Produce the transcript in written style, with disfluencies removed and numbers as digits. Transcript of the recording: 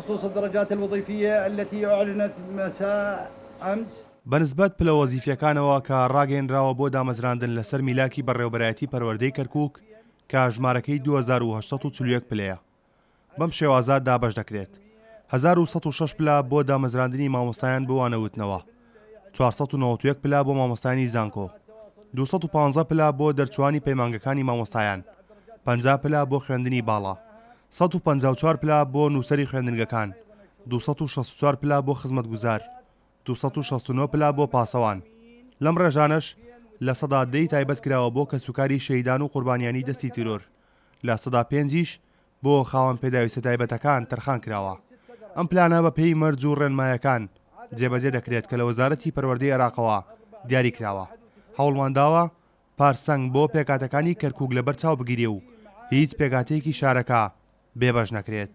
بخصوص الدرجات الوظيفية التي أعلنت مساء أمس. بەنسبەت پلە وەزیفیەکانەوە کە ڕاگەیەنراوە بۆ دامەزراندن لەسەر میلاکی بەڕێوەبەرایەتی پەروەردەی کەرکوک کە ژمارەکەی 2841 پلەیە بەم شێوازە دابەش دەکرێت، 1106 پلە بۆ دامەزراندنی مامۆستایان بۆ وانەوتنەوە، 491 پلە بۆ مامۆستایانی زانکۆ، 215 پلە بۆ دەرچووانی پەیمانگەکانی مامۆستایان، 50 پلە بۆ خوێندنی باڵا، 154 پلە بۆ نووسەری خوێندنگەکان، 264 پلە بۆ خزمەتگوزار، 269 پلە بۆ پاسەوان. لەم ڕێژانەش 10% ی تایبەت کراوە بۆ کەسوکاری شەهیدان و قوربانیانی دەستی تیرۆر، 5% یش بۆ خاوەن پێداویستە تایبەتەکان تەرخان کراوە. ئەم پلانە بە پێی مەرج و ڕێنمایەکان جێبەجێ دەکرێت کە لە وەزارەتی پەروەردەی عێراقەوە دیاری کراوە. هەوڵمان داوە پارسەنگ بۆ پێکهاتەکانی کەرکووک لەبەر چاو بگیرێ و هیچ پێکهاتەیەکی شارەکە بێبەش نەکرێت.